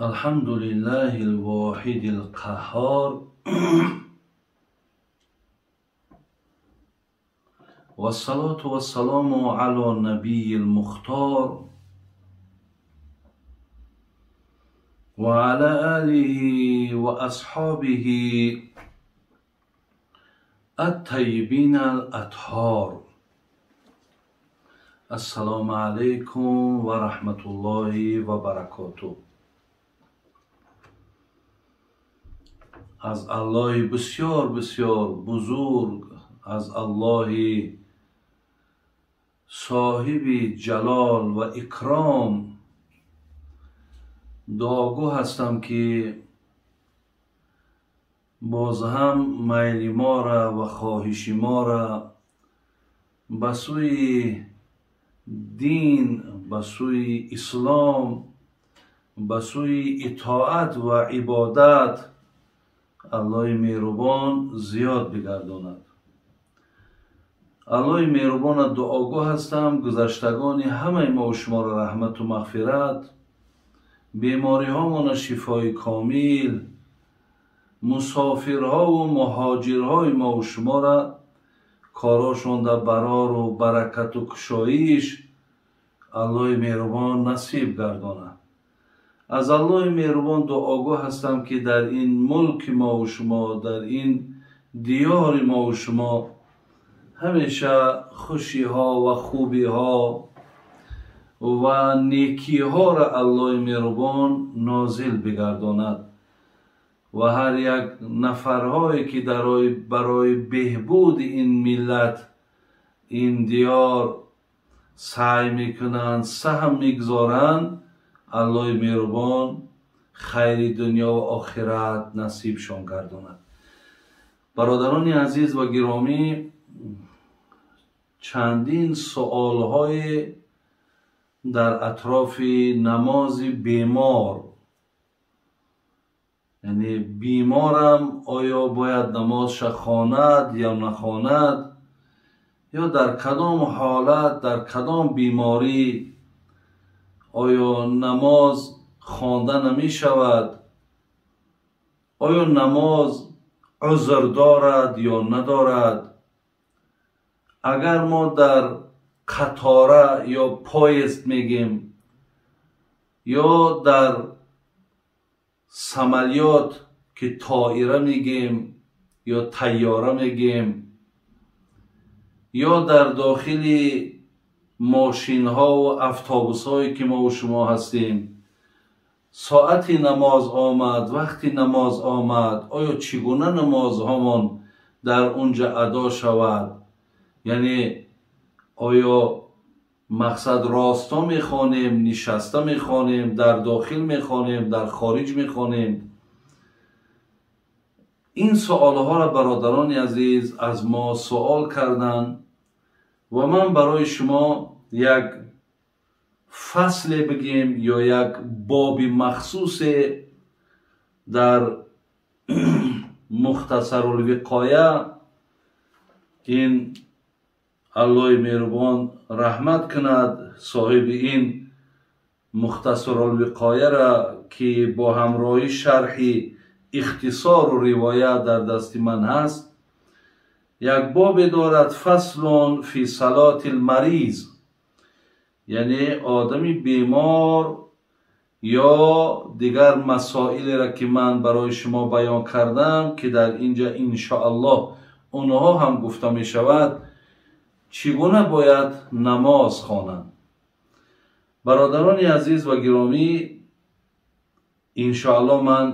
الحمد لله الواحد القهار والصلاة والسلام على النبي المختار وعلى آله وأصحابه الطيبين الأطهار. السلام عليكم ورحمة الله وبركاته. Аз Аллоҳи бисёр бисёр бузург, аз Аллоҳи соҳиби ҷалол ва икром дуогӯ ҳастам, ки боз ҳам майли мора ва хоҳиши мора ба сӯи дин, ба сӯи ислом, ба сӯи итоат ва ибодат Аллоҳи меҳрубон зиёд бигардонад. Аллоҳи меҳрубона дуогӯ ҳастам гузаштагони ҳамаи мо шуморо раҳмату мағфират, бемориҳомона шифои комил, мусофирҳову муҳоҷирҳои мо шуморо корошонда барору баракату кушоиш Аллоҳи меҳрубон насиб гардонад. Аз Аллоҳи меҳрубон дуогӯ ҳастам, ки дар ин мулки мо шумо, дар ин диёри мо шумо ҳамеша хушиҳо ва хубиҳо ва некиҳоро Аллоҳи меҳрубон нозил бигардонад ва ҳар як нафарҳое ки барои беҳбуди ин миллат, ин диёр саъй мекунанд, саҳм мегузоранд, Аллоҳи меҳрубон хайри дунё ва охират насибшон гардонад. Бародарони азиз ва гиромӣ, чандин суолҳое дар атрофи намози бемор, яъне беморам оё бояд намозша хонад ё нахонад, ё дар кадом ҳолат, дар кадом беморӣ оё намоз хонда намешавад, оё намоз узр дорад ё надорад. Агар мо дар қатора ё поезд мегем ё дар самолёт ки тоира мегем ё тайёра мегем ё дар дохили мошинҳову автобусҳое ки мо шумо ҳастем, соати намоз омад, вақти намоз омад, оё чӣ гуна намозҳомон дар унҷа адо шавад? Яъне оё мақсад росто мехонем, нишаста мехонем, дар дохил мехонем, дар хориҷ мехонем? Ин суолҳоро бародарони азиз аз мо суол карданд ва ман барои шумо як фасле бигем ё як боби махсусе дар Мухтасарулвиқоя, ин Аллоҳи меҳрубон раҳмат кунад соҳиби ин Мухтасарулвиқояра, ки бо ҳамроҳи шарҳи ихтисору ривоят дар дасти ман ҳаст, як бобе дорад, фаслун фи салоти лмариз, яъне одами бемор ё дигар масоилеро ки ман барои шумо баён кардам, ки дар инҷа иншоаллоҳ онҳо ҳам гуфта мешавад, чӣ гуна бояд намоз хонанд. Бародарони азиз ва гиромӣ, иншоаллоҳ ман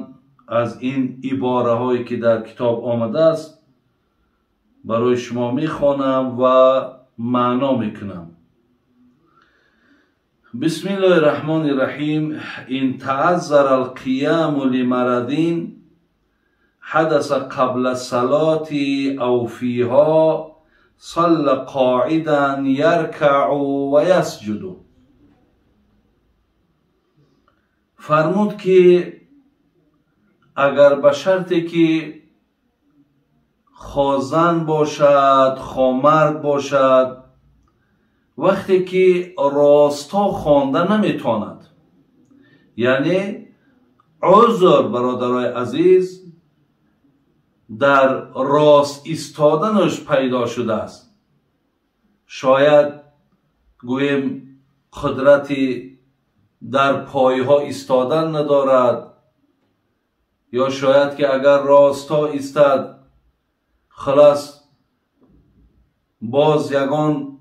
аз ин ибораҳое ки дар китоб омадааст барои шумо мехонам ва маъно мекунам. Бисмиллоҳи раҳмони раҳим. Ин тааззара алқияму лимарадин ҳадаса қабла салоти ав фиҳо салла қоидан яркау ва ясҷуду. Фармуд ки агар ба шарте ки хозан бошад, хомард бошад, вақте ки росто хонда наметавонад, яъне узр, бародарои азиз, дар рост истоданаш пайдо шудааст. Шояд гӯем қудрати дар пойҳо истодан надорад, ё шояд ки агар ростҳо истад, халас боз ягон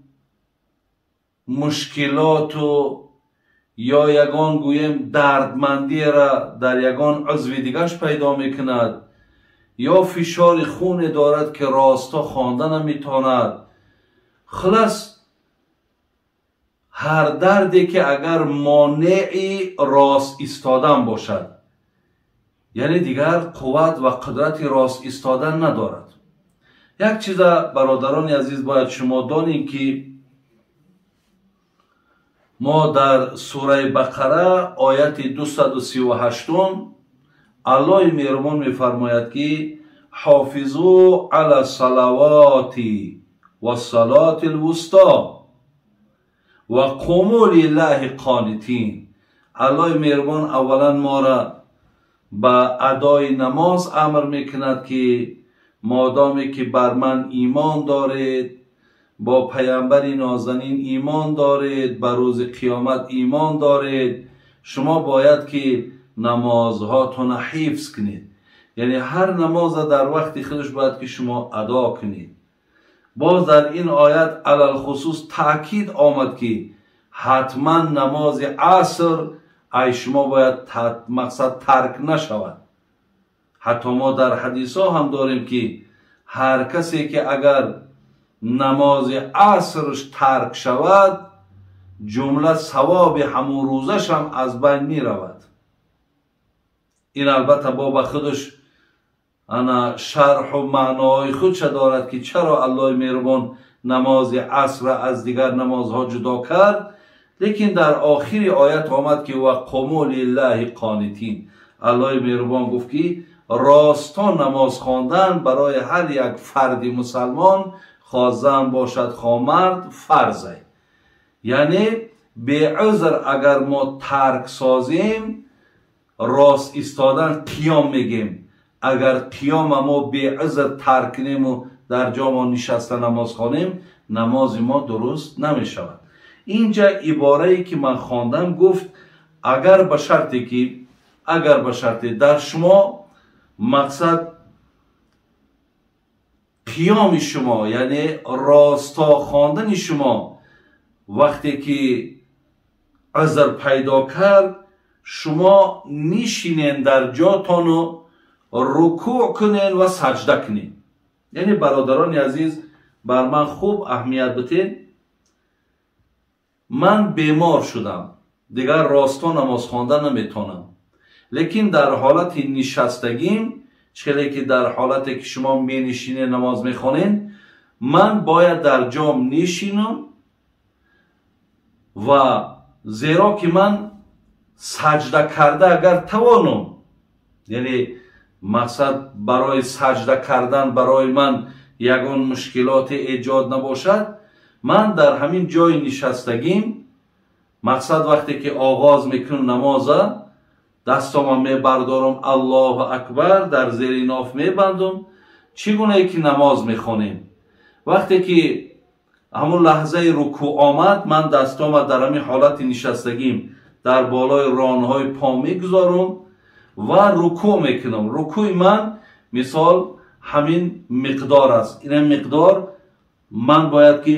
мушкилоту ё ягон гӯем дардмандиро дар ягон узви дигаш пайдо мекунад, ё фишори хуне дорад ки ростҳо хонда наметавонад. Халас ҳар дарде ки агар монеи рост истодан бошад, яъне дигар қувват ва қудрати рост истодан надорад. Як чиза, бародарони азиз, бояд шумо донем, ки мо дар сураи Бақара ояти 238 Аллоҳи меҳрубон мефармояд, ки ҳофизу ала салавати вассалоти лвусто ва қуму лиллаҳи қонитин. Аллоҳи меҳрубон аввалан моро ба адои намоз амр мекунад, ки модоме ки бар ман имон доред, бо паямбари нозанин имон доред, ба рӯзи қиёмат имон доред, шумо бояд ки намозҳотонро ҳифз кунед. Яъне ҳар намоза дар вақти худаш бояд ки шумо адо кунед. Боз дар ин оят алалхусус таъкид омад, ки ҳатман намози аср ай шумо бояд мақсад тарк нашавад. Ҳатто мо дар ҳадисҳо ҳам дорем, ки ҳар касе ки агар намози асрш тарк шавад, ҷумла савоби ҳамун рӯзашам аз байн меравад. Ин албатта бо ба худаш ана шарҳу маъноҳои худша дорад, ки чаро Аллоҳи меҳрубон намози асрра аз дигар намозҳо ҷудо кард. Лекин дар охири оят омад, ки ва қуму лиллаҳи қонитин. Аллоҳи меҳрубон гуфт, ки росто намоз хондан барои ҳар як фарди мусалмон, хоҳ зан бошад, хоҳ мард, фарзе. Яъне беузр агар мо тарк созем, рост истодан қиём мегем. Агар қиёма мо беузр тарк кунему дар ҷо мо нишаста намоз хонем, намози мо дуруст намешавад. Инҷа иборае ки ман хондам гуфт, агар ба шарте ки, агар ба шарте дар шумо мақсад қиёми шумо, яъне росто хондани шумо вақте ки узр пайдо кард, шумо нишинен дар ҷотону рукӯъ кунен ва саҷда кунен. Яъне бародарони азиз, бар ман хуб аҳамият битед. Ман бемор шудам, дигар росто намоз хонда наметавонам, лекин дар ҳолати нишастагим, чхеле ки дар ҳолате ки шумо менишинед намоз мехонед, ман бояд дар ҷом нишинам, ва зеро ки ман саҷда карда агар тавонам, яъне мақсад барои саҷда кардан барои ман ягон мушкилоте эҷод набошад, ман дар ҳамин ҷои нишастагим, мақсад вақте ки оғоз мекунам намоза, дастома мебардорам, Аллоҳу акбар, дар зери ноф мебандам, чӣ гунае ки намоз мехонем. Вақте ки ҳамун лаҳзаи рукӯъ омад, ман дастома дар ҳамин ҳолати нишастагим дар болои ронҳои по мегузорам ва рукӯъ мекунам. Рукӯи ман мисол ҳамин миқдор аст. Ин миқдор ман бояд ки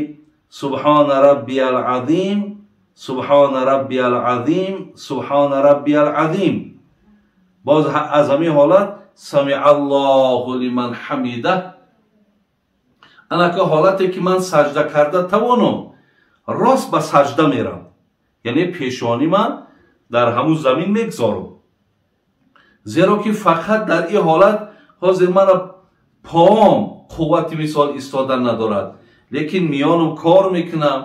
субҳона раббиял азим, субҳона раббиял азим, субҳона раббиял азим. Боз аз ҳамин ҳолат самиаллоҳу лиман ҳамида. Анака ҳолате ки ман саҷда карда тавонам, рост ба саҷда мерам, яъне пешони ман дар ҳамун замин мегзорам, зеро ки фақат дар ин ҳолат ҳозир мана поам қуввати мисол истодан надорад, лекин миёнам кор мекунам,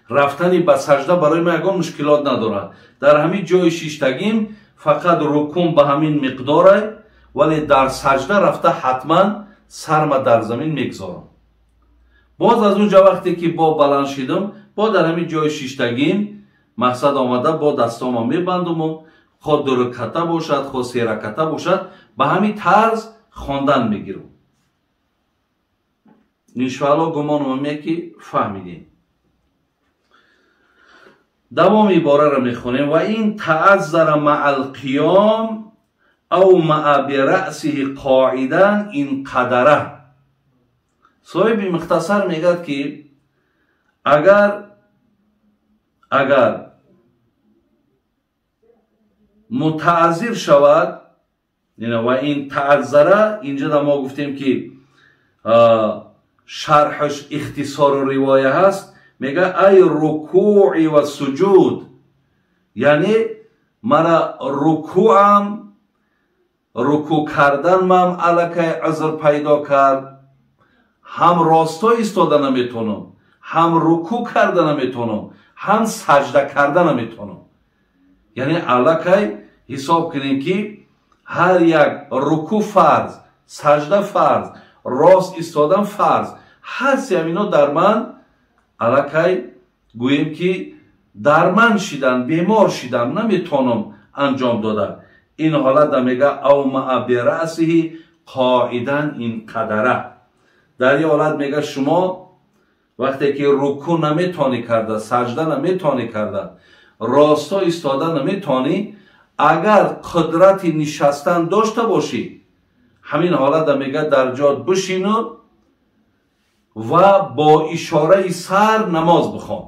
рафтани ба саҷда барои ман ягон мушкилот надорад. Дар ҳамин ҷои шиштагим фақат рукун ба ҳамин миқдорай, вале дар саҷда рафта ҳатман сарма дар замин мегзорам. Боз аз он ҷо вақте ки бо баланд шидам, бо дар ҳамин ҷои шиштагим мақсад омада бо дастома мебандуму Хо 2 раката бошад, хо 3 раката бошад, ба ҳамин тарз хондан мегирам. Иншоалло гумонам меяд ки фаҳмидем. Давоми ибораро мехонем. Ва ин тааззара маа алқиём ав маа бирасиҳи қоидан ин қадара. Соҳиби мухтасар мегӯяд ки агар мутааззир шавад, ва ин тааззара, инҷа мо гуфтем ки шарҳаш ихтисору ривоя ҳаст, мега ай рукӯи ва суҷуд, яъне мара рукӯам, рукӯ карданмам аллакай узр пайдо кард, ҳам росто истода наметонам, ҳам рукӯ карда наметонам, ҳам саҷда карда наметонам. Яъне аллакай ҳисоб кунем ки ҳар як рукӯ фарз, саҷда фарз, рост истодан фарз, ҳар се ҳамино дар ман аллакай гӯем ки дар ман шидан, бемор шидан, наметонам анҷом дода. Ин ҳолат мега ав маа бирасиҳи қоидан ин қадара. Дар ин ҳолат мега шумо вақте ки рукӯ наметонӣ карда, саҷда наметонӣ карда, росто истода наметонӣ, агар қудрати нишастан дошта бошӣ, ҳамин ҳолат мега дар ҷот бишину ва бо ишораи сар намоз бихон.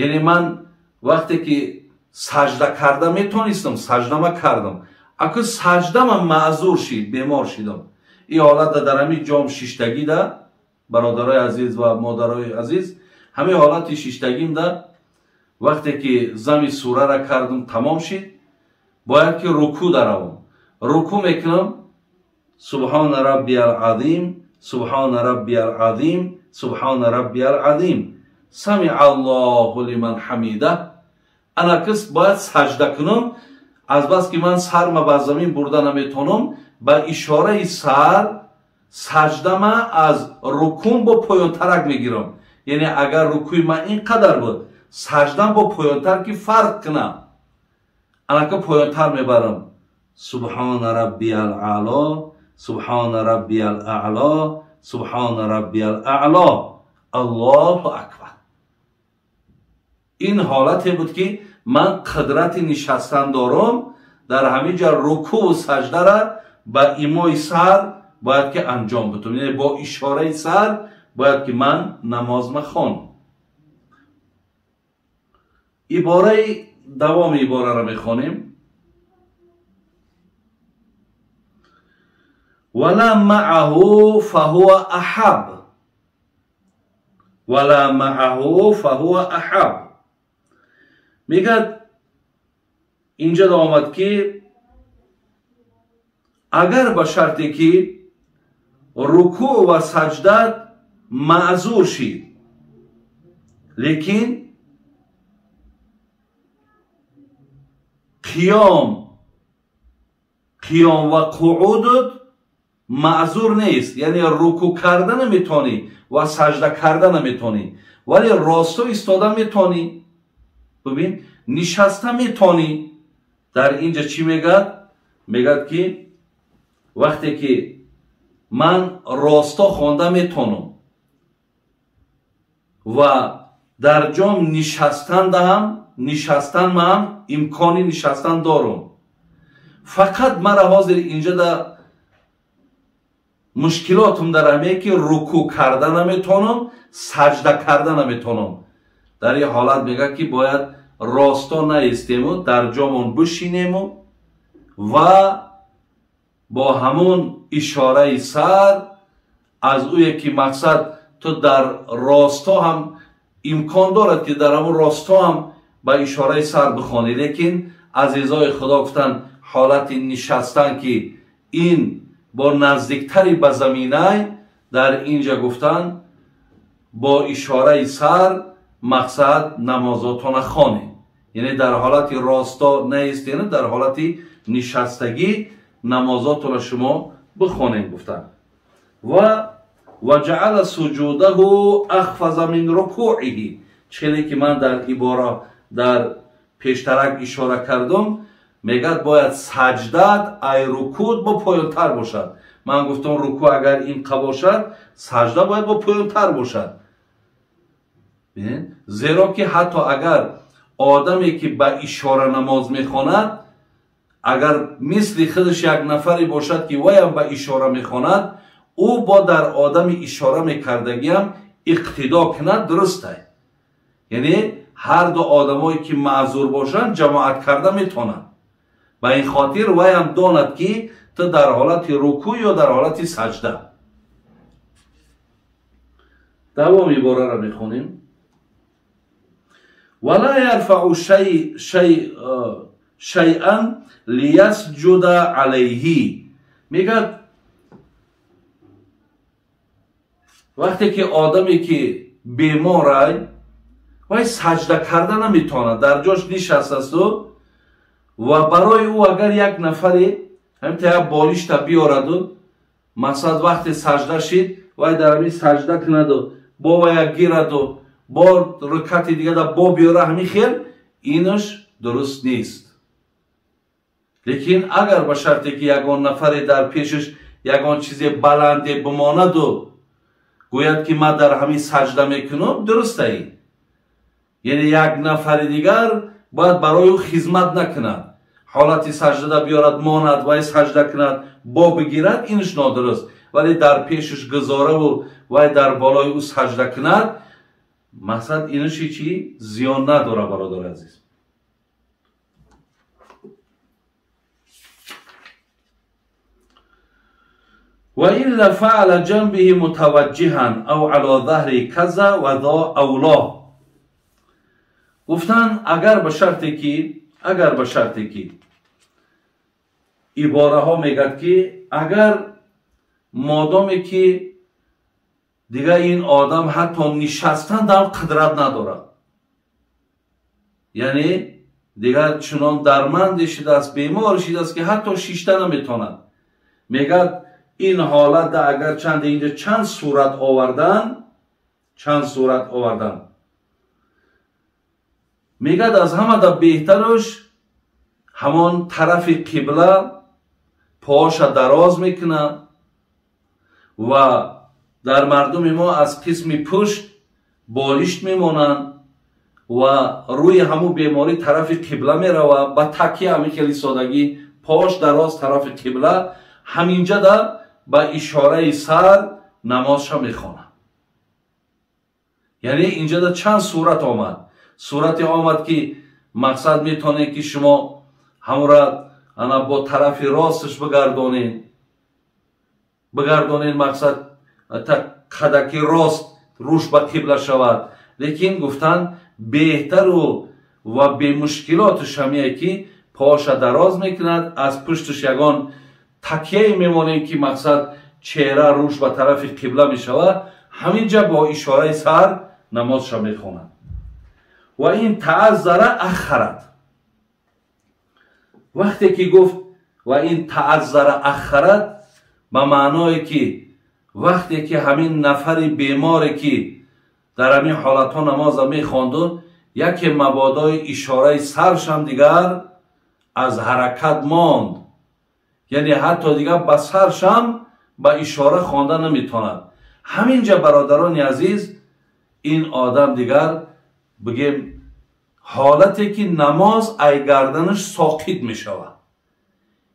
Яъне ман вақте ки саҷда карда метонистам, саҷдама кардам, аку саҷдама маъзур шид, бемор шидам. Ин ҳолатда дар ҳамин ҷом шиштагида, бародарои азиз ва модарои азиз, ҳамин ҳолати шиштагимда вақте ки зами сурара кардам, тамом шид, бояд ки рукӯ даравам. Рукӯ мекунам, субҳона раббиял азим, субҳона раббиял азим, субҳона раббиял азим, самиа аллоҳу лиман ҳамида. Анакис бояд саҷда кунам, азбаски ман сарма ба замин бурда наметонам, ба ишораи сар саҷдама аз рукун бо поёнтарак мегирам. Яъне агар рукӯи ман ин қадар буд, саҷдам бо поёнтар ки фарқ кунам, анака поёнтар мебарам. Субҳона раббиял аъло, субҳона раббиял аъло, субҳона раббиял аъло, аллоҳу акбар. Ин ҳолате буд ки ман қудрати нишастан дорам, дар ҳамин ҷо рукӯву саҷдара ба имои сар бояд ки анҷом битам, яъне бо ишораи сар бояд ки ман намозма хонам. Ибораи давоми ибораро мехонем. Вала маъаҳу фаҳува аҳаб, вала маъаҳу фаҳува аҳаб. Мегӯяд инҷа омад ки агар ба шарте ки рукӯъ ва саҷдат маъзур шид, лекин қиём ва қуъудат маъзур нест, яъне рукӯъ карда наметонӣ ва саҷда карда наметонӣ, вале росто истода метонӣ, бибин, нишаста метонӣ. Дар инҷа чӣ мегӯяд? Мегӯяд ки вақте ки ман росто хонда метонам ва дар ҷом нишастан даҳам, нишастан маам имкони нишастан дорам, фақат мара ҳозир инҷа да мушкилотум дар ҳамее ки рукӯъ карда наметонам, саҷда карда наметонам. Дар ин ҳолат мегӯяд ки бояд росто наистему, дар ҷомон бишинему ва бо ҳамон ишораи сар аз ӯе ки мақсад ту дар росто ҳам имкон дорад ки дар ҳамон росто ҳам ба ишораи сар бихонӣ, лекин азизои Худо гуфтанд ҳолати нишастан ки ин бо наздиктари ба заминай, дар инҷа гуфтанд бо ишораи сар мақсад намозотона хонед, яъне дар ҳолати росто наистена, дар ҳолати нишастагӣ намозотро шумо бихонед гуфтанд. Ва ваҷаала суҷудаҳу ахфаза мин рукӯиҳи, челе ки ман дар ибора дар пештарак ишора кардам, Мегӯяд бояд саҷдат ай рукӯъ бо поёнтар бошад. Ман гуфтам рукӯъ агар ин қа бошад, саҷда бояд бо поёнтар бошад. Зеро ки ҳатто агар одаме ки ба ишора намоз мехонад, агар мисли худаш як нафаре бошад ки ваям ба ишора мехонад, ӯ бо дар одами ишора мекардагиам иқтидо кунад, дуруст ай. Яъне ҳар ду одамое ки маъзур бошанд ҷамоат карда метавонанд. Ба ин хотир ваям донад ки ту дар ҳолати рукӯъ ё дар ҳолати саҷда. Давом ибораро мехонем. Вала ярфаъу шайъан лиясҷуда алайҳи. Мегӯяд вақте ки одаме ки беморай, вай саҷда карда наметавонад, дар ҷош нишастасту ва барои ӯ агар як нафаре ҳамин як болишта биёраду, масалан вақте саҷда шид, вай дар ҳамин саҷда кунаду бо вая гираду бо рукати дигада бо биёра, ҳамин хел инаш дуруст нест. Лекин агар ба шарте ки ягон нафаре дар пешаш ягон чизе баланде бимонаду гӯяд ки ман дар ҳамин саҷда мекунам, дуруст ай. Яъне як нафари дигар бояд барои ӯ хизмат накунад, ҳолати саҷдада биёрад, монад, вай саҷда кунад, бо бигирад, инаш нодуруст. Вале дар пешаш гузораву вай дар болои ӯ саҷда кунад, мақсад инаши чӣ зиён надорад, бародари азиз. Ва илла фаъла ҷанбиҳи мутаваҷҷиҳан ав ало заҳри каза ва зо авло. Гуфтанд агар ба шарте ки ибораҳо мегӯяд ки агар модоме ки дигар ин одам ҳатто нишастан дар қудрат надорад, яъне дигар чунон дарманде шудааст, бемор шудааст ки ҳатто шишта наметавонад. Мегӯяд ин ҳолат агар чанд инҷа чанд сурат овардан, мегӯяд аз ҳамада беҳтараш ҳамон тарафи қибла поша дароз мекунад ва дар мардуми мо аз қисми пушт болишт мемонанд ва рӯи ҳамун беморӣ тарафи қибла меравад, ба такя ҳамин хеле содагӣ пош дароз тарафи қибла, ҳаминҷа да ба ишораи сар намозша мехонад. Яъне инҷа да чанд сурат омад. Сурате омад ки мақсад метавонед ки шумо ҳамонра ана бо тарафи росташ бигардонед, мақсад та қадаки рост рӯш ба қибла шавад. Лекин гуфтанд беҳтару ва бемушкилоташ ҳамие ки поша дароз мекунад, аз пушташ ягон такяе мемонем ки мақсад чеҳра рӯш ба тарафи қибла мешавад, ҳаминҷа бо ишораи сар намозша мехонад. Ва ин тааззара ахарат. Вақте ки гуфт ва ин тааззара ахарат, ба маъное ки вақте ки ҳамин нафари беморе ки дар ҳамин ҳолатҳо намоза мехонду, яке мабодои ишораи саршам дигар аз ҳаракат монд, яъне ҳатто дигар ба саршам ба ишора хонда наметавонад. Ҳаминҷа бародарони азиз, ин одам дигар бигем ҳолате ки намоз ай гарданаш соқит мешавад.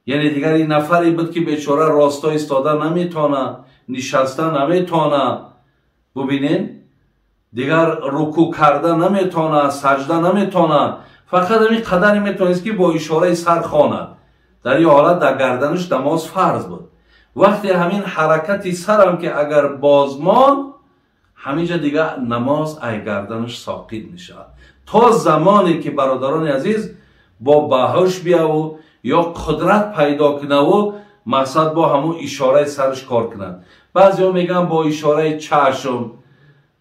Яъне дигар ин нафаре буд ки бечора росто истода наметавонад, нишаста наметавонад, бубинед, дигар рукӯъ карда наметавонад, саҷда наметавонад, фақат ҳамин қадаре метавонист ки бо ишораи сар хонад. Дар ин ҳолат дар гарданаш намоз фарз буд. Вақте ҳамин ҳаракати сарам ки агар боз монд, ҳаминҷа дигар намоз ай гарданаш соқит мешавад. То замоне ки бародарони азиз бо баҳуш бияву ё қудрат пайдо кунаву мақсад бо ҳамун ишораи сараш кор кунад. Баъзеҳо мегӯянд бо ишораи чашм,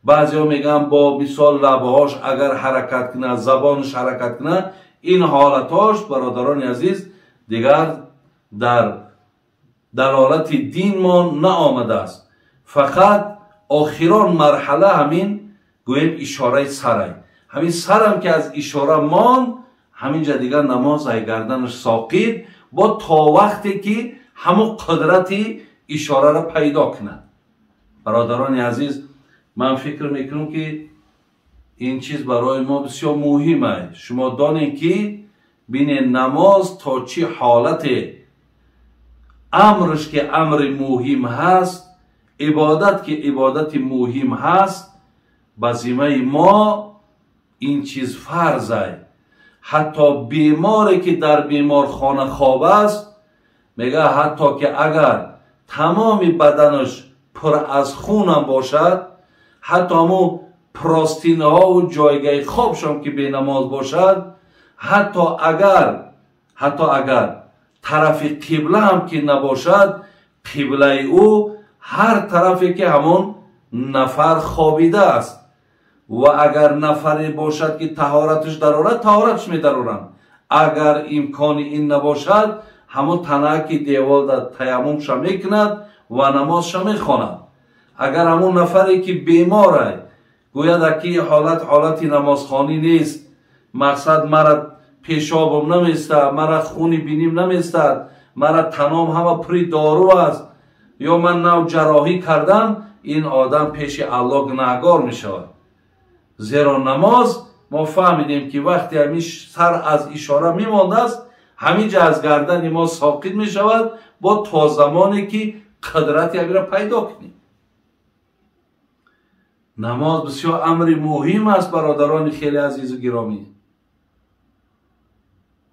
баъзеҳо мегӯянд бо мисол лабҳош агар ҳаракат кунад, забонаш ҳаракат кунад. Ин ҳолатҳош бародарони азиз дигар дар далолати динмон наомадааст. Фақат охирон марҳала ҳамин гӯем ишораи сарай. Ҳамин сарам ки аз ишора монд, ҳаминҷа дигар намоз ай гарданаш соқит бо то вақте ки ҳамун қудрати ишораро пайдо кунад. Бародарони азиз, ман фикр мекунам ки ин чиз барои мо бисёр муҳим аст. Шумо донед ки бинед намоз то чӣ ҳолате амрш ки амри муҳим ҳаст, ибодат ки ибодати муҳим ҳаст, ба зиммаи мо ин чиз фарз аст. Ҳатто беморе ки дар беморхона хоб аст, мега ҳатто ки агар тамоми баданаш пур аз хунам бошад, ҳатто ҳамун простинаҳову ҷойгаи хобшон ки бенамоз бошад, ҳатто агар тарафи қибла ҳам ки набошад, қиблаи ӯ ҳар тарафе ки ҳамон нафар хобидааст. Ва агар нафаре бошад ки таҳораташ дарорад, таҳораташ медароранд. Агар имкони ин набошад, ҳамон танаки девол дар таяммумша мекунад ва намозша мехонад. Агар ҳамон нафаре ки бемор аст, гӯяд ки ҳолат ҳолати намозхонӣ нест, мақсад мара пешобам наместад, мара хуни биним наместад, мара таном ҳама пури дору аст, ё ман нав ҷарроҳӣ кардам, ин одам пеши Аллоҳ гунаҳгор мешавад. Зеро намоз мо фаҳмидем ки вақте ҳамин сар аз ишора мемондааст, ҳамин ҷа аз гардани мо соқит мешавад бо то замоне ки қудрати ҳаминро пайдо кунем. Намоз бисёр амри муҳим аст, бародарони хеле азизу гиромӣ.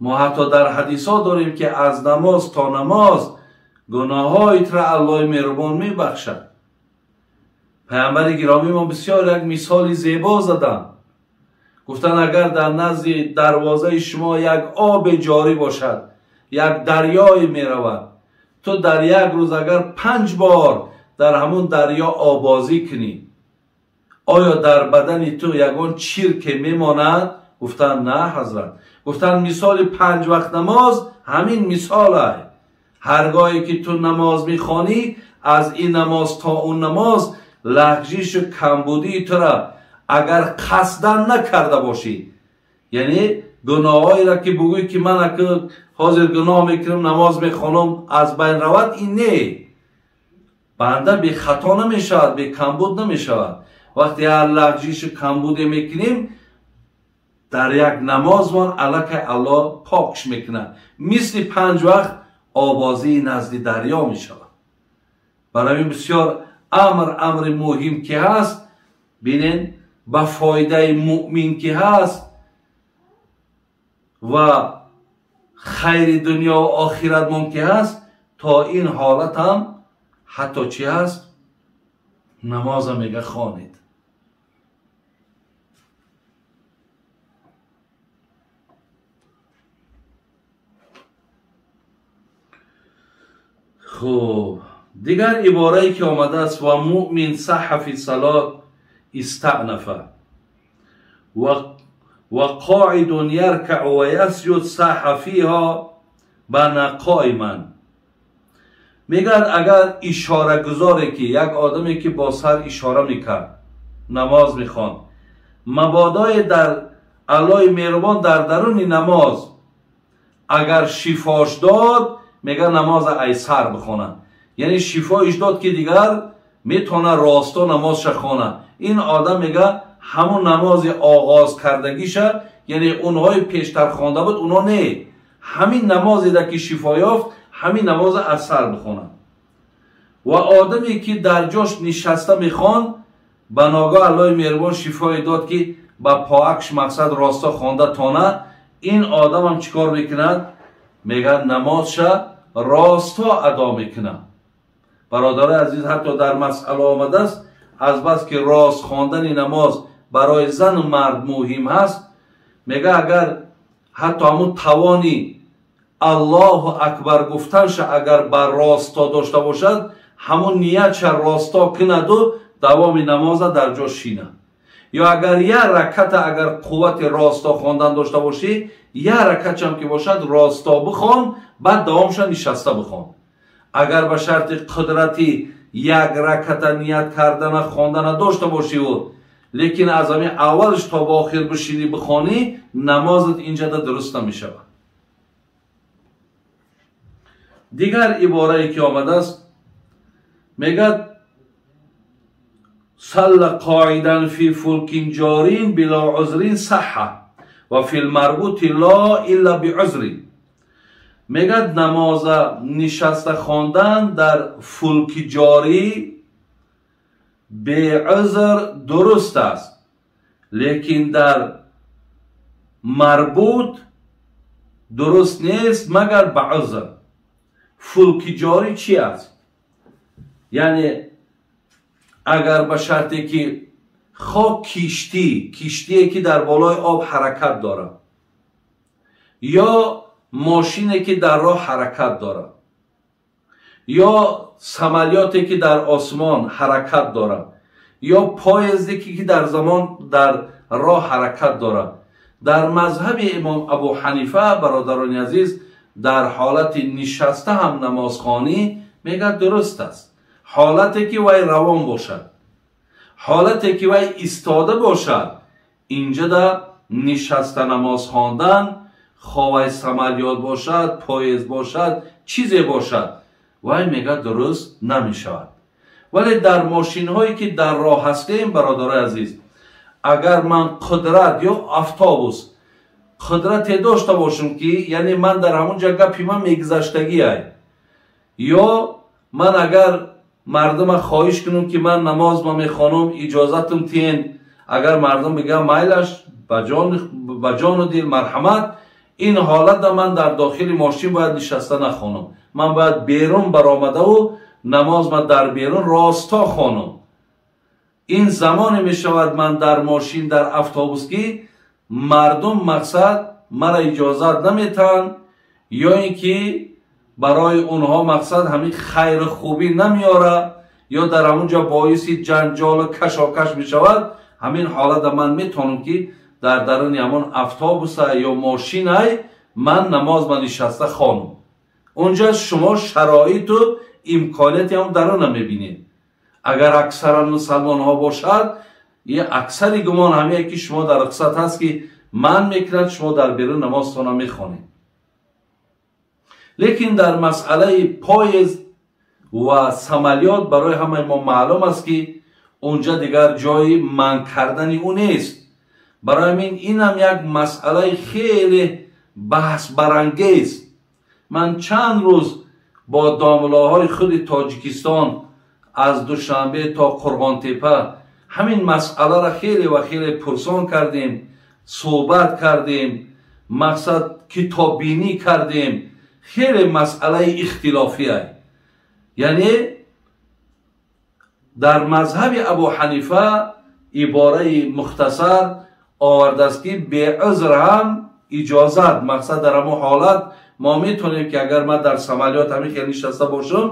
Мо ҳатто дар ҳадисҳо дорем ки аз намоз то намоз гуноҳҳоитро Аллоҳи меҳрубон мебахшад. Паямбари гиромӣ мо бисёр як мисоли зебо заданд. Гуфтанд агар дар назди дарвозаи шумо як оби ҷорӣ бошад, як дарёе меравад, ту дар як рӯз агар 5 бор дар ҳамун дарё обозӣ кунӣ, оё дар бадани ту ягон чирке мемонад? Гуфтанд на, ҳазрат. Гуфтанд мисоли 5 вақт намоз ҳамин мисол аст. Ҳаргоҳе ки ту намоз мехонӣ, аз ин намоз то он намоз лағжишу камбудии тура агар қасдан накарда бошӣ, яъне гуноҳҳоеро ки бугӯй ки ман ҳозир гуноҳ мекунам, намоз мехонам, аз байн равад, ин не. Банда бехато намешавад, бекамбуд намешавад. Вақте ҳар лағжишу камбуде мекунем, дар як намозмон аллакай Аллоҳ покш мекунад. Мисли 5 вақт обозии назди дарё мешавад. Барои ин бисёр амри муҳим ки ҳаст, бинен ба фоидаи муъмин ки ҳаст ва хайри дунё ва охиратмон ки ҳаст, то ин ҳолат ҳам ҳатто чӣ ҳаст? Намоза мега хонед. Хуб, дигар иборае ки омадааст: ва муъмин саҳа фи салот истаънафа ва қоидун яркау ва ясҷуд саҳа фиҳо бана қоиман. Мегӯяд агар ишорагузоре ки як одаме ки бо сар ишора мекард, намоз мехонд, мабодое дар Аллоҳи меҳрубон дар даруни намоз агар шифош дод, мега намоза ай сар бихонад. Яъне шифоиш дод ки дигар метавонад росто намозша хонад. Ин одам мега ҳамун намози оғоз кардагиша, яъне онҳои пештар хонда буд, онҳо не, ҳамин намозеда ки шифо ёфт, ҳамин намоза аз сар бихонад. Ва одаме ки дар ҷош нишаста мехонд, ба ногоҳ Аллоҳи меҳрубон шифое дод ки ба поакш мақсад росто хонда тона, ин одамам чӣ кор мекунад? Мегӯяд намозша росто адо мекунад. Бародарои азиз, ҳатто дар масъала омадааст, аз бас ки рост хондани намоз барои зану мард муҳим ҳаст, мега агар ҳатто ҳамун тавони Аллоҳу акбар гуфтанша агар бар росто дошта бошад, ҳамун ниятша росто кунаду давоми намоза дар ҷо шинад. Ё агар як раката агар қуввати росто хондан дошта бошӣ, як ракатшам ки бошад росто бихон, баъд давомша нишаста бихон. Агар ба шарти қудрати як раката ният кардана хондана дошта бошиву Лекин аз ҳамин аввалш то ба охир бишинӣ бихонӣ, намозат инҷада дуруст намешавад. Дигар иборае ки омадааст, мегӯяд صلى قاعدا في فلك جار بلا عذر صح وفي المربوط لا الا بعذر. мегӯяд намоза нишаста хондан дар фулки ҷорӣ беузр дуруст аст, лекин дар марбут дуруст нест магар ба узр. Фулки ҷорӣ чи аст? Яъне агар ба шарте ки хок киштӣ, киштие ки дар болои об ҳаракат дорад, ё мошине ки дар роҳ ҳаракат дорад, ё самолёте ки дар осмон ҳаракат дорад, ё поезде ки дар замон дар роҳ ҳаракат дорад. Дар мазҳаби имом Абу Ҳанифа, бародарони азиз, дар ҳолати нишаста ҳам намозхонӣ мегӯяд дуруст аст. Ҳолате ки вай равон бошад, ҳолате ки вай истода бошад, инҷода нишаста намоз хондан, хоҳ вай самолёт бошад, поезд бошад, чизе бошад, вай мегӯяд дуруст намешавад. Вале дар мошинҳое ки дар роҳ ҳастем, бародарои азиз, агар ман қудрат ё автобус қудрате дошта бошам ки яъне ман дар ҳамон ҷо гапи ман мегузаштагиай, ё ман агар мардума хоҳиш кунам ки ман намоз ма мехонам, иҷозатам тиен, агар мардум бигӯянд майлаш, ба ҷону дил марҳамат, ин ҳолатда ман дар дохили мошин бояд нишаста нахонам, ман бояд берун баромадаву намоз ма дар берун росто хонам. Ин замоне мешавад ман дар мошин, дар автобус ки мардум мақсад мара иҷозат наметаҳанд, ё ин ки барои онҳо мақсад ҳамин хайру хубӣ намеорад, ё дар ҳамон ҷо боиси ҷанҷолу кашокаш мешавад. Ҳамин ҳолатда ман метавонам ки дар даруни ҳамон автобуса ё мошинай ман намоз ба нишаста хонам. Унҷа шумо шароиту имконияти ҳамон даруна мебинед. Агар аксаран мусалмонҳо бошад, аксари гумон ҳамее ки шумо дар рухсат ҳаст ки ман мекунад, шумо дар берун намозтона мехонед. Лекин дар масъалаи поезд ва самолёт барои ҳамаи мо маълум аст ки унҷа дигар ҷои манъ кардани ӯ нест. Барои ҳамин инам як масъалаи хеле баҳсбарангез. Ман чанд рӯз бо домлаҳои худи Тоҷикистон аз Душанбе то Қурғонтепа ҳамин масъаларо хеле ва хеле пурсон кардем, суҳбат кардем, мақсад китоббинӣ кардем. Хеле масъалаи ихтилофия. Яъне дар мазҳаби Абу Ҳанифа ибораи мухтасар овардааст ки беузр ҳам иҷозат, мақсад дар ҳамон ҳолат мо метавонем ки агар ман дар самолёт ҳамин хел нишаста бошам,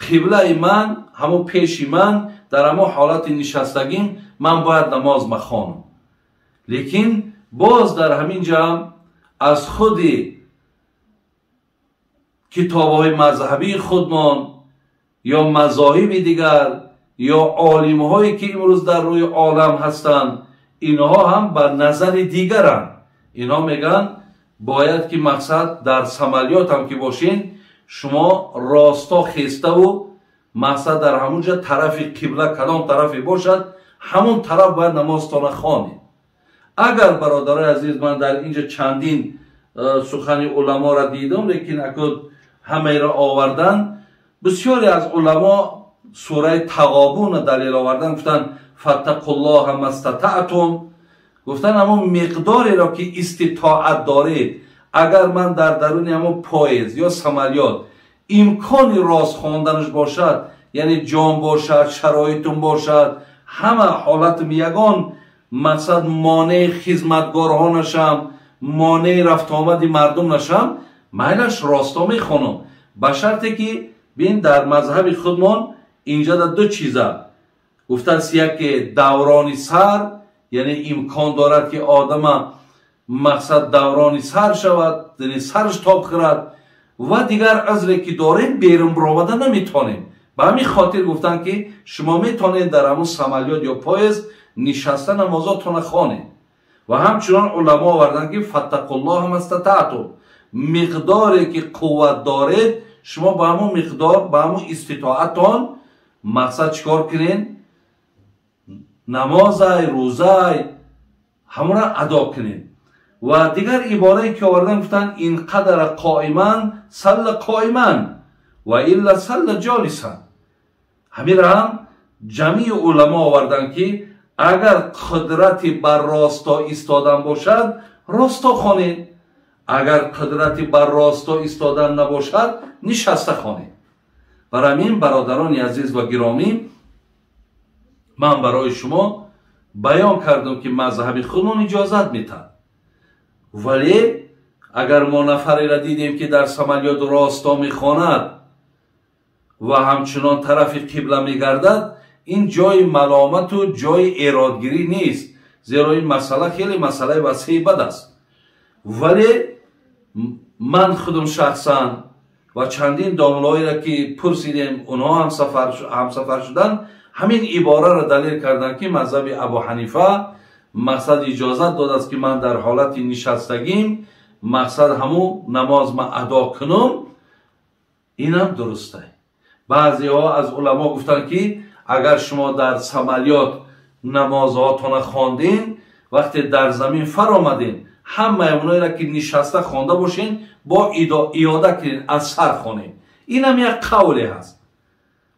қиблаи ман ҳамон пеши ман дар ҳамон ҳолати нишастагим ман бояд намоз махонам. Лекин боз дар ҳамин ҷо аз худи китобҳои мазҳабии худмон ё мазоҳиби дигар ё олимҳое ки имрӯз дар рӯи олам ҳастанд, инҳо ҳам ба назари дигаранд. Инҳо мегӯянд бояд ки мақсад дар самолёт ҳам ки бошин, шумо росто хеставу мақсад дар ҳамон ҷо тарафи қибла кадом тарафе бошад, ҳамон тараф бояд намозтона хонед. Агар бародарои азиз, ман дар инҷо чандин сухани уламоро дидам, лекин акун ҳамаеро овардан, бисёре аз уламо сураи Тағобунро далел овардан, гуфтанд фаттақуллоҳа мастатаътум, гуфтанд ҳамон миқдореро ки иститоат доред, агар ман дар даруни ҳамон поезд ё самолёт имкони рост хонданаш бошад, яъне ҷон бошад, шароитум бошад, ҳама ҳолатум ягон мақсад монеи хизматгорҳо нашам, монеи рафтуомади мардум нашам, майлаш росто мехонам. Ба шарте ки бин дар мазҳаби худмон инҷа да ду чиза гуфтааст: яке даврони сар, яъне имкон дорад ки одама мақсад даврони сар шавад, яъне сараш тоб хӯрад, ва дигар узре ки дорем берун баромада наметавонем. Ба ҳамин хотир гуфтанд ки шумо метавонед дар ҳамон самолёт ё поезд Нишаста намозотона хонед. Ва ҳамчунон уламо оварданд, ки фаттақуллоҳа мастатаътум, миқдоре ки қувват доред, шумо ба ҳамун миқдор, ба ҳамун иститоатон мақсад чикор кунед? Намозай, рӯзай ҳамонро адо кунед. Ва дигар иборае ки овардан, гуфтанд: ин қадара қоиман салла қоиман ва илла салла ҷолисан. Ҳаминро ҳам ҷамъи уламо оварданд, ки агар қудрати бар росто истодан бошад, росто хонед, агар қудрати бар росто истодан набошад, нишаста хонед. Бар ҳамин, бародарони азиз ва гиромӣ, ман барои шумо баён кардам, ки мазҳаби худмон иҷозат метаҳад, вале агар мо нафареро дидем, ки дар самолёт росто мехонад ва ҳамчунон тарафи қибла мегардад, ин ҷои маломату ҷои эродгирӣ нест, зеро ин масъала хеле масъалаи васеи бад аст. Вале ман худам шахсан ва чандин домлоеро ки пурсидем, онҳо ҳамсафар шуданд, ҳамин ибораро далел карданд, ки мазҳаби Абу Ҳанифа мақсад иҷозат додааст, ки ман дар ҳолати нишастагим мақсад ҳамун намоз ма адо кунам. Инам дурусте. Баъзеҳо аз уламо гуфтанд, ки агар шумо дар самолёт намозҳотона хондин, вақте дар замин фаромадин, ҳамаи оноеро ки нишаста хонда бошен, бо иёда кунед, аз сар хонед. Инам як қавле ҳаст.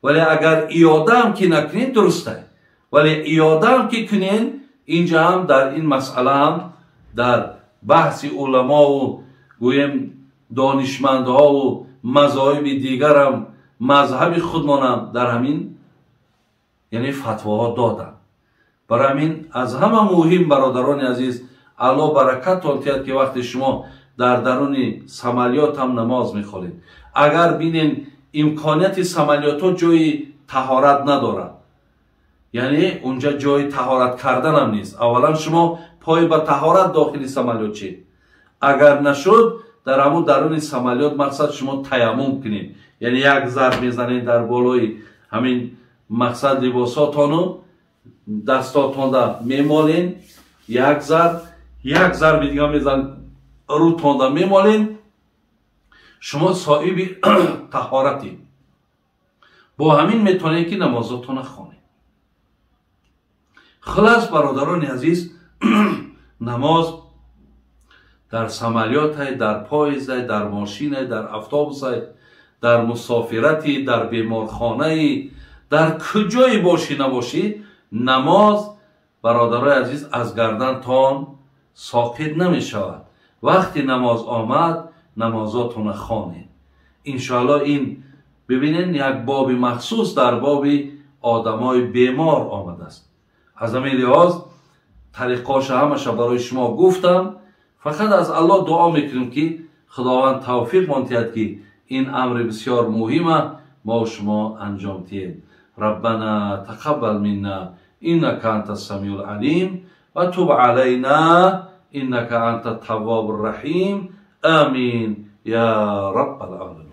Вале агар иёдаам ки накунед, дурусте, вале иёдаам ки кунед, инҷа ҳам дар ин масъала ҳам дар баҳси уламову гӯем донишмандҳову мазоҳиби дигарам, мазҳаби худмонам дар ҳамин, яъне, фатвоҳо доданд. Барои ҳамин аз ҳама муҳим, бародарони азиз, Аллоҳ баракаттон диҳад, ки вақте шумо дар даруни самолёт ҳам намоз мехонед, агар бинем имконияти самолётҳо ҷои таҳорат надорад, яъне унҷа ҷои таҳорат карданам нест, аввалан шумо пой ба таҳорат дохили самолёт шед, агар нашуд, дар ҳамун даруни самолёт мақсад шумо таяммум кунед, яъне як зарб мезанед дар болои ҳамин мақсад либосотону дастотонда мемолен, як зарб, як зарби дига мезан, рӯтонда мемолен, шумо соҳиби таҳоратед. Бо ҳамин метавонед, ки намозотона хонед. Хулас, бародарони азиз, намоз дар самолётай, дар поездай, дар мошинай, дар автобусай, дар мусофирати, дар беморхонаи, дар куҷое бошӣ набошӣ, намоз, бародарои азиз, аз гардантон соқит намешавад. Вақти намоз омад, намозотона хонед, иншоалло. Ин бибинед, як боби махсус дар боби одамои бемор омадааст. Аз ҳамин лиҳоз тариқоша ҳамаша барои шумо гуфтам. Фақат аз Аллоҳ дуо мекунем, ки Худованд тавфиқ монтиҳад, ки ин амри бисёр муҳима мо шумо анҷом диҳем. Раббана тақаббал минна иннака анта самиул алим ва туб алайна иннака анта таввабур раҳим. Амин я раббал аламин.